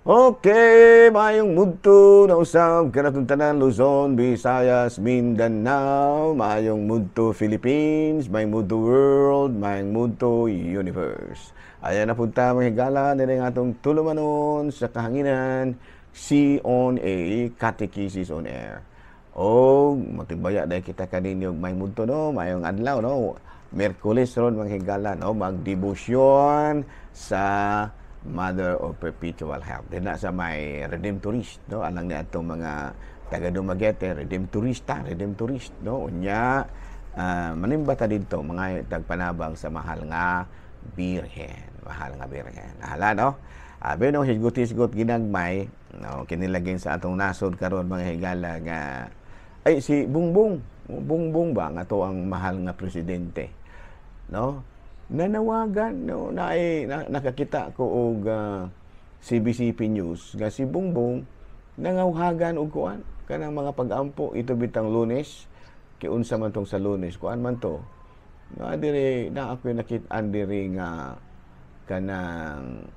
Okay, maayong mudto na usab kanatong tanan, Luzon, Visayas, Mindanao, maayong mudto Philippines, maayong mudto world, maayong mudto universe. Ayan na punta, mga higala, nila ang atong tulumanon sa kahanginan, C on A, Catechesis on Air. O, matibaya dahil kita kaninyo maayong mudto, no, maayong adlaw, no, Miyerkules ron, mga higala, no, magdebosyon sa Mother of Perpetual Help. Din na sa may Redemptorist, no? Alang ni atong mga taga Dumaguete, Redemptorista, Redemptorist, no? Unya, manimba ta didto, mga tagpanabang sa Mahal nga Birhen. Mahal nga Birhen. Hala, no? Abi no, hisgot-hisgot ginagmay, no, kinilagin sa atong nasod karon, mga higala, nga ay si Bongbong, Bongbong ba nga to ang mahal nga presidente, no? Nanawagan, no, na, ay, na nakakita ko og CBCP News nga si Bongbong nangawhagan og kuan kanang mga pag-ampo ito bitang Lunes, kay unsa man tong sa Lunes, kuan man to na diri na ako nakit-an diri nga kanang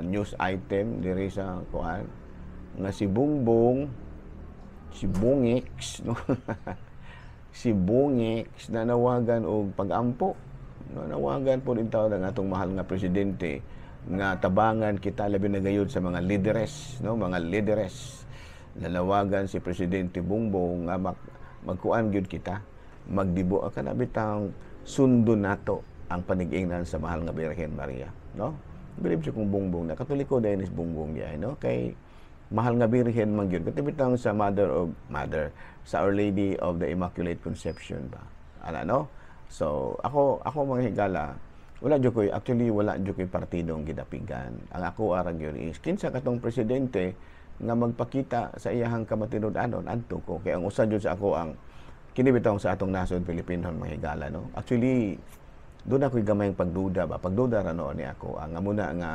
news item diri sa kuan nga si Bongbong, si Bongix, no, si Bongix nanawagan og pag-ampo. Nanawagan po rin tao ng atong mahal nga presidente nga tabangan kita, labi na gayud sa mga lideres, no, mga lideres. Nanawagan si Presidente Bongbong nga magkuan gyud kita, magdibo kana bitang sundon nato ang panigingnan sa Mahal nga Birhen Maria, no? Bilib siya kung Bongbong na Katoliko dahil is Bongbong diay, no, kay Mahal nga Birhen man gyud kati bitang sa Mother of Mother, sa Our Lady of the Immaculate Conception ba ana, no? So, ako, mga higala, wala jud koy, actually wala jud koy partidong gidapigan. Ang ako ara gyud is kinsa katong presidente nga magpakita sa iyahang kamatinud-anon, adto ko. Kay ang usa jud sa ako ang kini bitong sa atong nasod Pilipinon, mga higala, no. Actually, doon ako'y gamayng pagduda ba. Pagduda ra noon ni ako. Ang amo na nga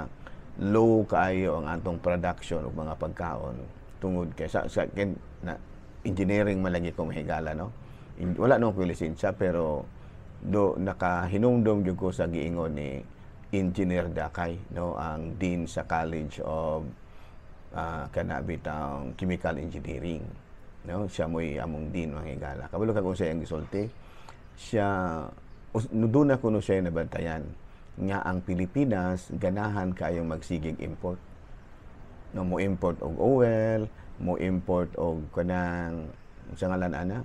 low kaayo ang atong production og mga pagkaon tungod kay sa kin, na engineering man lagi ko, mga higala, no. Wala no ko lisensya, pero do nakahinumdom gyud ko sa giingon ni Engineer Dakay, no, ang dean sa College of kana bitang Chemical Engineering, no. Siya mo'y among dean, mga higala. Kabalo ka kung siya ang gisulti siya, no, doon ako no siya nabantayan nga ang Pilipinas ganahan kayong magsigig import, no, mo import og oil, mo import og kanang sa ngalan ana,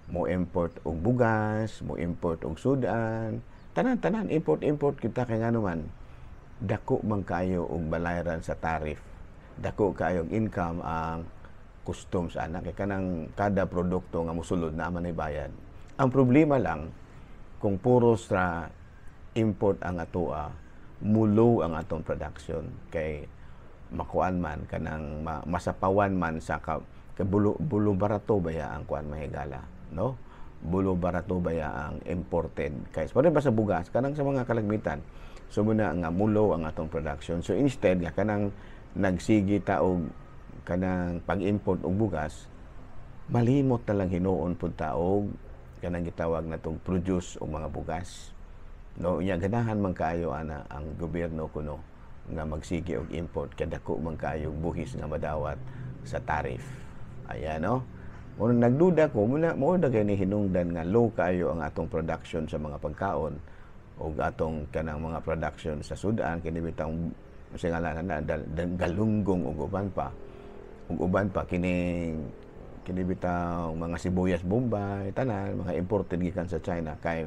mo import og bugas, mo import og sudan, tanan-tanan import import kita kay ngano man dako man kayo og balayran sa tariff, dako kayo og income ang customs ana kay kanang kada produkto nga mosulod na man ay bayad. Ang problema lang kung puros ra import ang atoa, mulo ang atong production kay makuan man kanang masapawan man sa ka, kay bulo, bulo barato baya ang kuan, mahigala, no? Bulo barato baya ang imported kay pare ba sa bugas, kanang sa mga kalagmitan. So muna nga mulo ang atong production. So instead nga kanang nagsigi ta og kanang pag-import og bugas, malimot na lang hinuon pud ta og kanang gitawag na tong produce og mga bugas, no. Unya ganahan man kaayo ana ang gobyerno kuno nga magsige og import kay dako man kaayo buhis nga madawat sa tariff. Ayan, no. Mo nagduda ko muna mo na kay ni hinungdan nga low kaayo ang atong production sa mga pagkaon og atong kanang mga production sa sudan, kini bitang sa ngalan na galunggong ug uban pa kining kini bitang mga sibuyas Bombay, tanan mga imported gikan sa China kay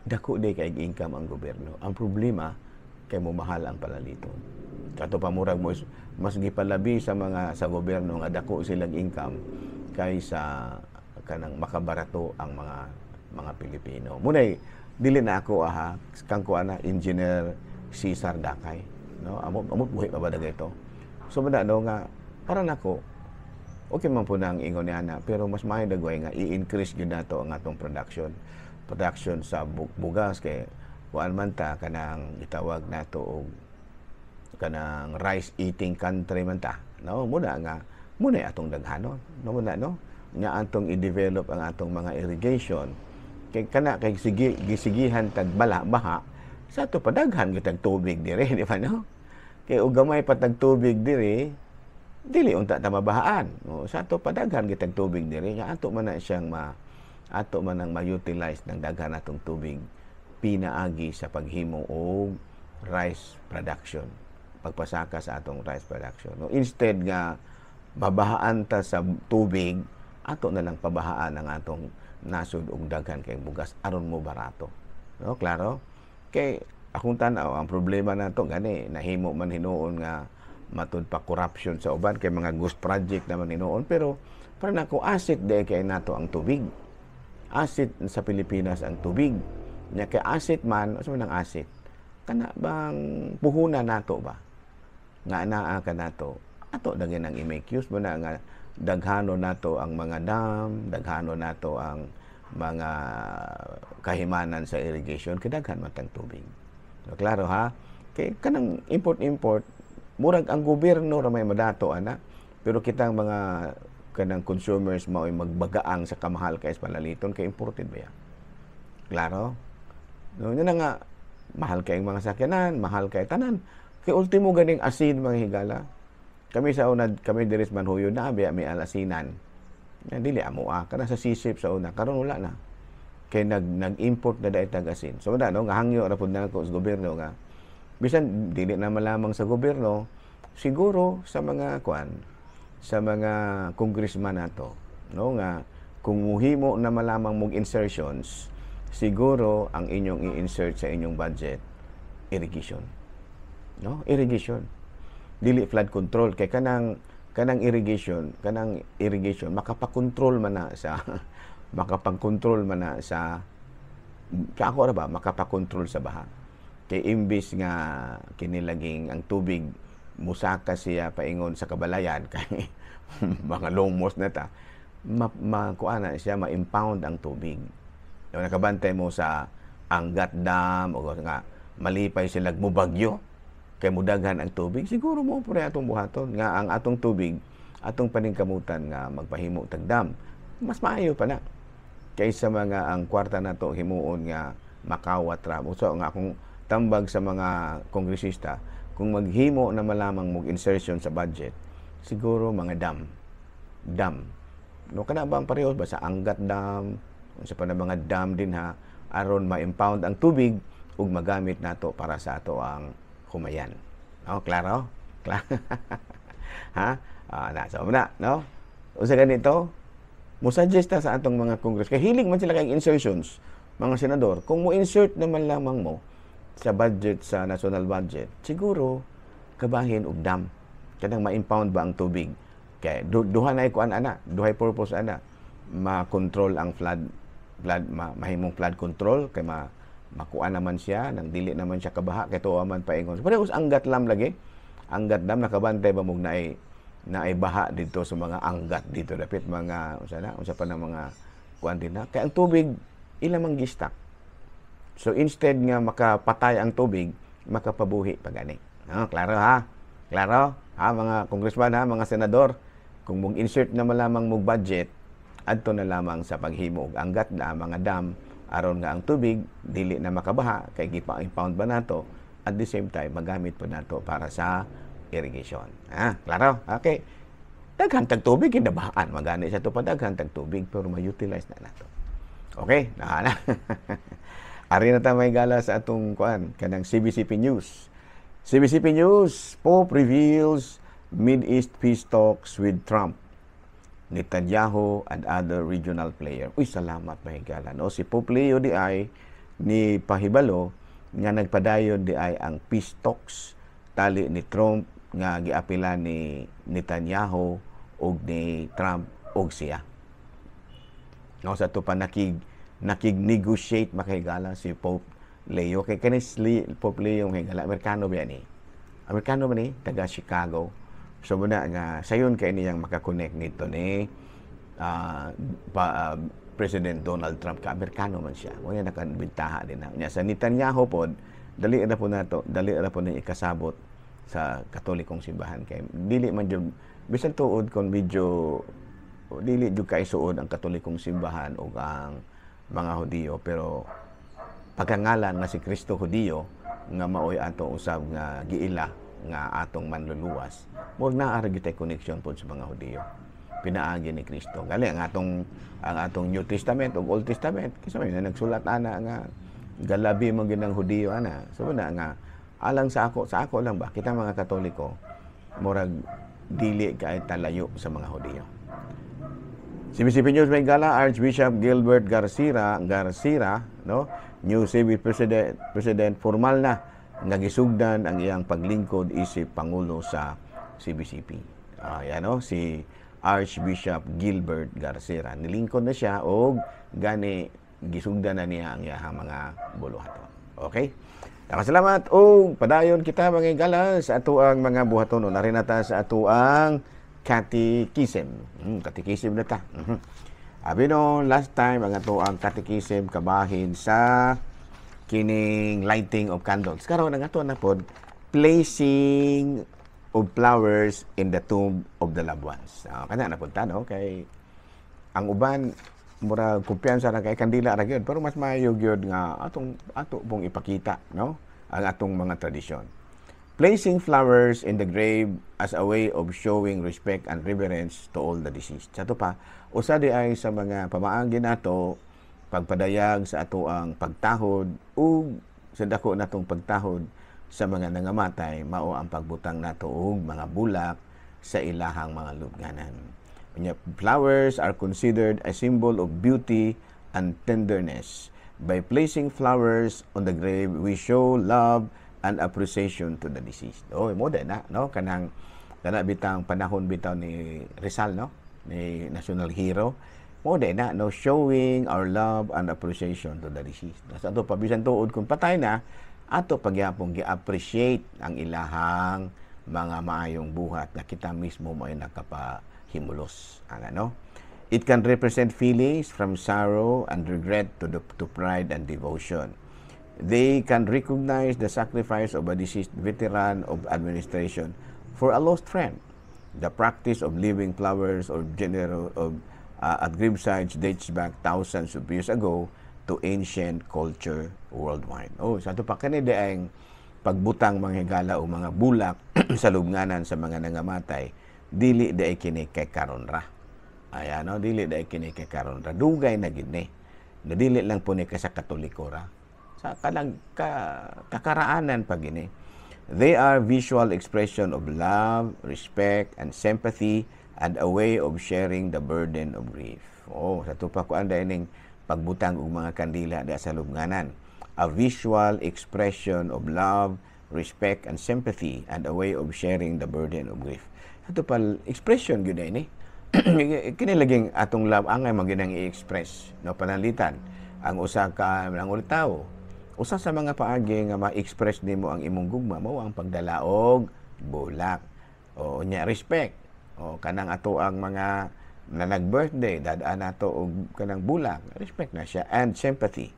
dako day kay income ang gobyerno. Ang problema kay mo mahal ang palaliton. Kato pa murag mo mas gipalabi sa mga sa gobyerno nga dako silang income kaysa kanang makabarato ang mga Pilipino. Munay dili na ako aha kang kuan na Engineer Cesar Dakay, no? Amo amo buhi pa ba dagay ito? So muna no nga para nako okay man po na ang ingon niya na, pero mas maayo dagway nga i-increase gyud nato ang atong production sa bugas kay kuan man ta, kanang gitawag nato og kanang rice eating country man ta, no? Muna nga muna atong daghanon, no, muna, no, nga atong i-develop ang atong mga irrigation kay kana kay sige gisigihan tag bala baha sa ato, padaghan gyud tag tubig dire, di ba, no? Kay og gamay pa tag tubig diri, dili unta ta mabahaan. O, sa ato padaghan gitag tubig diri nga ato man na siyang ma ato man ang ma-utilize ng daghan natong tubig pinaagi sa paghimo og rice production, pagpasaka sa atong rice production. No, instead nga mabahaan ta sa tubig, ato na lang pabahaan ang atong nasod og daghan kay bugas aron mo barato. No, klaro? Kay akong tan-aw, ang problema nato gani nahimo man hinuon nga matud pa corruption sa uban kay mga ghost project naman hinuon, pero para nako asset diay kay nato ang tubig. Asset sa Pilipinas ang tubig. Nya kay asset man, unsa man ang asset? Kana bang puhunan nato ba? Nga naa ka nato. Ato dagin ang i-make use mo na nga daghano nato ang mga dam, daghano nato ang mga kahimanan sa irrigation kay daghan man tang tubig. So, klaro ha? Kay kanang import-import, murag ang gobyerno ra may madato ana, pero kitang mga kanang consumers mao'y magbagaang sa kamahal kay palaliton kay imported ba ya? Klaro? No, yun na nga mahal kay mga sakyanan, mahal kay tanan. Kay ultimo ganing asin, mga higala. Kami sa una, kami diri sa Manhuyod na biya may alasinan. Ya, dili amo ah, kana sa sisip sa una, karon wala na. Kay nag-import na dahil tag asin. So wala no, nga hangyo ra pud nako sa gobyerno nga bisan dili na malamang sa gobyerno, siguro sa mga kuan, sa mga congressman nato, no, nga kung muhimo na malamang mog insertions, siguro ang inyong i-insert sa inyong budget, irrigation. No, irrigation. Dili flood control kay kanang irrigation makapag-control man na sa ako ra ba makapakontrol sa baha. Kay imbis nga kinilaging ang tubig musaka siya paingon sa kabalayan kay mga lumos na ta, ma, ma na siya, ma-impound ang tubig. Yung nakabantay mo sa Angat Dam o nga malipay sila mubagyo kay mudaghan ang tubig, siguro mo pud atong buhaton nga ang atong tubig atong paningkamutan nga magpahimo tag dam. Mas maayo pa na kaysa mga ang kwarta nato himuon nga makawat ra. So nga akong tambag sa mga kongresista, kung maghimo na malamang mog insertion sa budget, siguro mga dam dam, no, kana ba ang parehos ba sa Angat Dam, unsa pa na mga dam din ha, aron ma-impound ang tubig ug magamit nato para sa ato ang humayan. No, klaro? Klaro? Ha? Ah, na so na, no? Unsa ganito? Mo suggest ta sa atong mga congress kay hilig man sila kay insertions, mga senador. Kung mo insert naman lamang mo sa budget, sa national budget, siguro kabahin og dam, kanang ma-impound ba ang tubig kay duha na kuan ana, duhay purpose ana: ma-control ang flood flood ma, mahimong flood control kay makuan naman siya nang dili naman siya kabaha kay tuwa man paingon. Parehas Angat Dam lagi. Angat Dam, nakabantay ba mog naay baha dito sa mga Angat dito dapit, mga unsa na, unsa pa na mga kuan din na, kay ang tubig ila mang gistak. So instead nga makapatay ang tubig, makapabuhi pa gani. No, klaro ha? Klaro ha, mga congressman ha, mga senador? Kung mong insert na malamang mog budget, adto na lamang sa paghimo og Angat na mga dam aron nga ang tubig dili na makabaha kay gipa-impound ba nato, at the same time magamit po nato para sa irrigation. Ha, klaro? Okay. Daghan tag tubig kinabahaan magani sa to, padaghan tag tubig pero ma-utilize na nato. Okay, na na. Ari na ta, may gala, sa atong kuan, kanang CBCP News. CBCP News, Pope reveals Mid-East peace talks with Trump, Netanyahu and other regional player. Uy, salamat, mahigala. No, si Pope Leo di ay ni pahibalo nga nagpadayon di ay ang peace talks tali ni Trump nga giapila ni Netanyahu ug ni Trump og siya. No, sa to pa nakig negotiate, makahigala, si Pope Leo. Kay kani Pope Leo, mahigala, Amerikano ba ni? Amerikano ba ni? Taga Chicago. So muna nga sayon kay niyang makakonect nito ni President Donald Trump ka Amerikano man siya. Mo nakabintaha din na. Nya sa Netanyahu pod, dali ra po nato, dali ra po ni ikasabot sa Katolikong simbahan kay dili man jud, bisan tuod kon medyo dili jud kay suod ang Katolikong simbahan o ang mga Hudiyo, pero pagkangalan nga si Kristo Hudiyo nga maoy ato usab nga giila. nga atong manluluwas, murag naa ra gyud connection pod sa mga Hudiyo pinaagi ni Kristo. Gali ang atong New Testament ug Old Testament kasi may na nagsulat ana nga galabi mo gyud ang Hudiyo ana. So na nga alang sa ako lang ba, kita mga Katoliko murag dili kay talayo sa mga Hudiyo. CBCP News, may gala, Archbishop Gilbert Garcia Garcia, no, new CB President, formal na nga gisugdan ang iyang paglingkod isip pangulo sa CBCP. Yan, no, si Archbishop Gilbert Garcia. Nilingkod na siya og gani gisugdan na niya ang iyang mga buluhaton. Okay? Salamat og padayon kita, mga higala, sa atoang mga buhaton. Una rin nata sa atoang catechism. Catechism na ta. Abi no, last time ang atoang catechism kabahin sa kining lighting of candles. Karon ang ato na pod, placing of flowers in the tomb of the loved ones. Kana na punta, no, kay ang uban mura kumpiyansa ra kay kandila ra gyud, pero mas maayo gyud nga atong ato pong ipakita, no, ang atong mga tradisyon. Placing flowers in the grave as a way of showing respect and reverence to all the deceased. Sa ato pa, usa di ay sa mga pamaagi nato pagpadayag sa ato ang pagtahod ug sa dako natong pagtahod sa mga nangamatay, mao ang pagbutang nato og mga bulak sa ilahang mga lubnganan. Unya, flowers are considered a symbol of beauty and tenderness. By placing flowers on the grave, we show love and appreciation to the deceased. Oh, mo na, no? Kanang kana bitang panahon bitaw ni Rizal, no? Ni national hero. Mo na, no, showing our love and appreciation to the deceased. Sa ato pa, bisan tuod kung patay na, ato pagyapong gi-appreciate ang ilahang mga maayong buhat na kita mismo mo ay nakapahimulos. Ana, no? It can represent feelings from sorrow and regret to pride and devotion. They can recognize the sacrifice of a deceased veteran of administration for a lost friend. The practice of leaving flowers or general of at gravesides dates back thousands of years ago to ancient culture worldwide. Oh, sa ato pa, kani ang pagbutang, mga higala, o mga bulak sa lubnganan sa mga nangamatay, dili diay kini kay karon ra. Ayan, no, dili diay kini kay karon ra. Dugay na gid ni. Na dili lang po ni kay sa Katoliko ra. Sa kalang kakaraanan pa gini. They are visual expression of love, respect, and sympathy, and a way of sharing the burden of grief. Oh, sa ato pa, kuan ning pagbutang og mga kandila diha sa lubnganan. A visual expression of love, respect, and sympathy, and a way of sharing the burden of grief. Ato pa, expression gyud ni. Kini laging atong love, angay man gyud ang i-express, no, pananglitan ang usa ka ang tawo, usa sa mga paagi nga ma-express nimo ang imong gugma mao ang pagdala og bulak o nya respect o kanang ato ang mga na nag-birthday, dadaan nato og kanang bulak, respect na siya, and sympathy.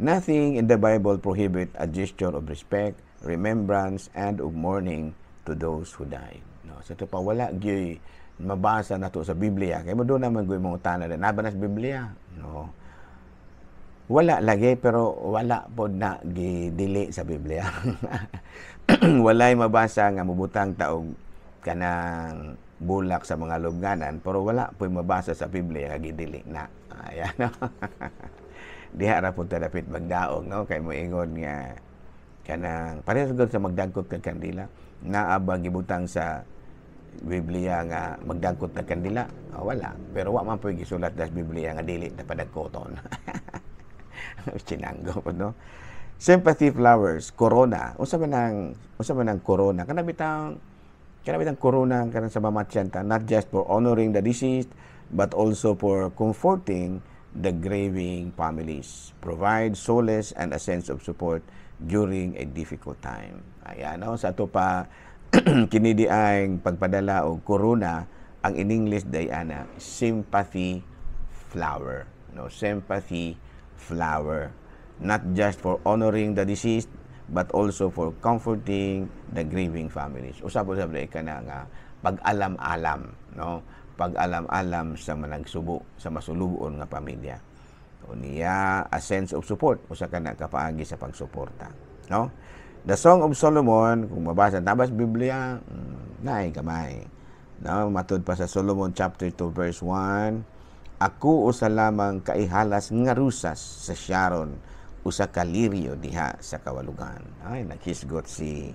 Nothing in the Bible prohibit a gesture of respect, remembrance, and of mourning to those who died. No, sa ato pa, wala gyud mabasa nato sa Biblia. Kay mo doon naman gyud mga tana na ba na sa Biblia? No. Wala lagi, pero wala pod na gidili sa Biblia. Walay mabasa nga mubutang ta og kanang bulak sa mga lubnganan, pero wala po'y mabasa sa Biblia nga gidili na. Ayan, no? Diha ra pud ta dapit magdaog, no, kay moingon nga kanang parehas gud sa magdagkot kag kandila. Naa ba gibutang sa Biblia nga magdagkot kag kandila? Oh, wala. Pero wa man po'y gisulat sa Biblia nga dili ta padagkoton. Chinanggo po, no? Sympathy flowers, corona. Unsa man ang corona? Kana bitang corona kanang sa mamatyan ta, not just for honoring the deceased but also for comforting the grieving families. Provide solace and a sense of support during a difficult time. Ayan, no? Sa ato pa, kini di ang pagpadala og corona, ang in English day ana sympathy flower, no, sympathy flower, not just for honoring the deceased but also for comforting the grieving families. Usab usab ka na nga pag-alam-alam, no, pag-alam-alam sa managsubo, sa masulubon nga pamilya. O niya, a sense of support, usa ka na kapaagi sa pagsuporta, no. The Song of Solomon, kung mabasa tabas Biblia, naay gamay. No, matud pa sa Solomon chapter 2 verse 1, "Ako usa lamang kaihalas nga rusas sa Sharon, usa ka liryo diha sa kawalugan." Ay, naghisgot si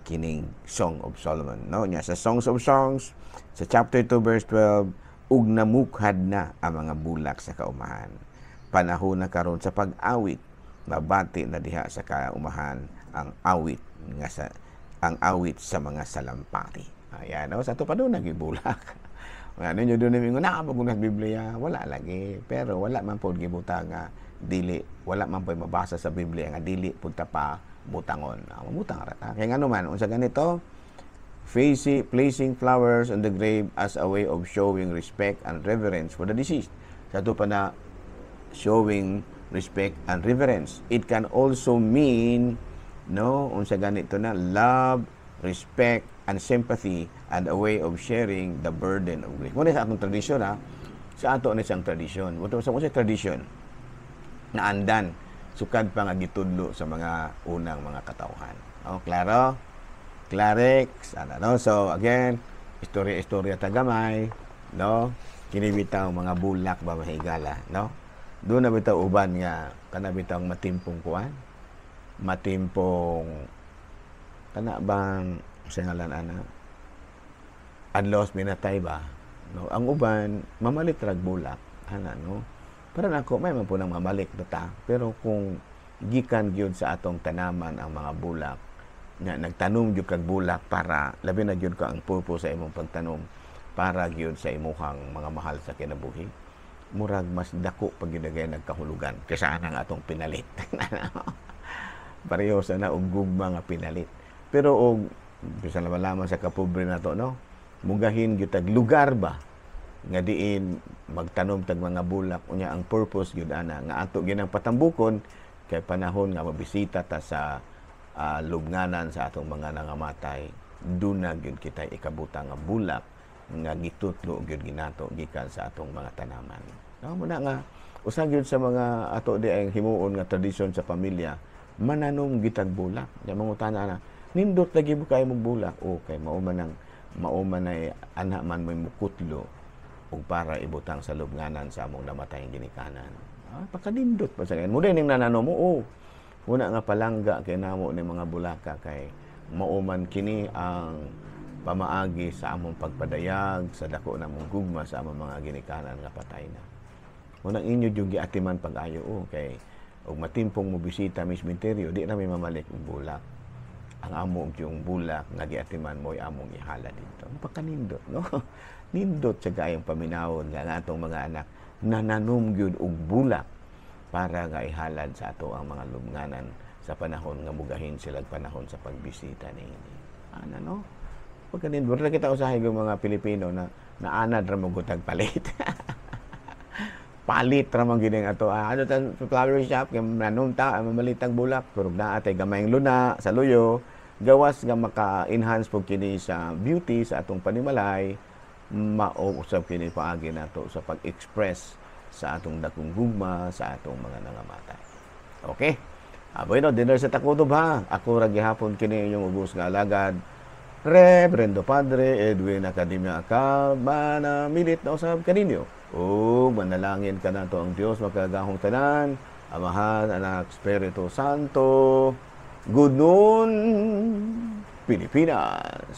kining Song of Solomon, no? Nya sa Songs of Songs sa chapter 2 verse 12, "Ug namukhad na ang mga bulak sa kaumahan. Panahon na karon sa pag-awit, mabati na diha sa kaumahan ang awit nga sa ang awit sa mga salampati." Ayan, no? Sa ato pa doon nagibulak. Ano ninyo doon ninyo na pag Biblia, wala lagi. Pero wala man po gibutang nga dili, wala man po mabasa sa Biblia nga dili punta pa butangon. Ah, mabutang ra ta. Kaya ngano man, unsa ganito, placing flowers on the grave as a way of showing respect and reverence for the deceased. Sa ato pa na showing respect and reverence. It can also mean, no, unsa ganito na, love, respect, and sympathy and a way of sharing the burden of grief. Muna sa atong tradisyon ha, sa ato na siyang tradisyon. Ito sa sa tradisyon na andan sukad pa nga gitudlo sa mga unang mga katawhan. Oh, klaro? Klarex, ano, no? So again, istorya-istorya tagamay, no? Kini bitaw mga bulak ba, mahigala, no? Doon na bitaw uban nga kana bitaw matimpong kuan, matimpong kana bang sa ngalan ana, adlaw minatay ba, no? Ang uban mamalit rag bulak ana, no? Para nako may man po nang mamalik ta, pero kung gikan gyud sa atong tanaman ang mga bulak nga nagtanom gyud kag bulak para labi na gyud ka ang purpose sa imong pagtanom para gyud sa imuhang mga mahal sa kinabuhi, murag mas dako pag gyud nagkahulugan kaysa anang atong pinalit. Pareho sa na og gugma nga pinalit, pero og bisan lamang sa kapobre nato, no, mugahin gyud tag lugar ba nga diin magtanom tag mga bulak, unya ang purpose gyud ana nga ato ginang patambukon kay panahon nga mabisita ta sa lubnganan sa atong mga nangamatay, duna gyud kita ikabutang nga bulak nga gitutlo gyud ginato gikan sa atong mga tanaman, no? Muna nga usa gyud sa mga ato di ang himuon nga tradisyon sa pamilya, mananom gitag bulak. Nya mangutana na, "Nindot lagi mo kay mong bulak?" "Okay, mao man ay ana man mo'y mukutlo ug para ibutang sa lubnganan sa among namatay ginikanan." Ah, pagkanindot pa sa ganyan. Muna ning nanano mo, oh. Muna nga palangga kay namo ni mga bulaka kay mao man kini ang pamaagi sa among pagpadayag sa dako namong gugma sa among mga ginikanan nga patay na. Unang inyo yung giatiman pag-ayo, oh, kay og matimpong mo bisita mi sementeryo, di na mi mamalik og bulak. Ang amo yung bulak nga giatiman mo among ihala dito. Pagkanindot, no? Nindot sa kayong paminawon nga ang atong mga anak nananom gyud og bulak para nga ihalad sa ato ang mga lubnganan sa panahon nga mugahin sila panahon sa pagbisita niini. Ana, no? Pagkanindot ra kita usahay yung mga Pilipino na naanad ra mo gutag palit. Palit ra man gid ato. Ah, ano ta sa flower shop kay nanom ta mamalitang bulak, pero naa tay gamayng luna sa luyo, gawas nga maka-enhance po kini sa beauty sa atong panimalay, mao usab kini paagi nato sa pag-express sa atong dakong gugma sa atong mga nangamatay. Okay? Ah, bueno, dinner sa Takutob ha. Ako ra gihapon kini inyong ubos nga alagad, Reverendo Padre Edwin Academia Acab, manamilit na usab kaninyo. O manalangin ka nato ang Dios makagagahong tanan, Amahan, Anak, Espiritu Santo. Good noon, Pilipinas.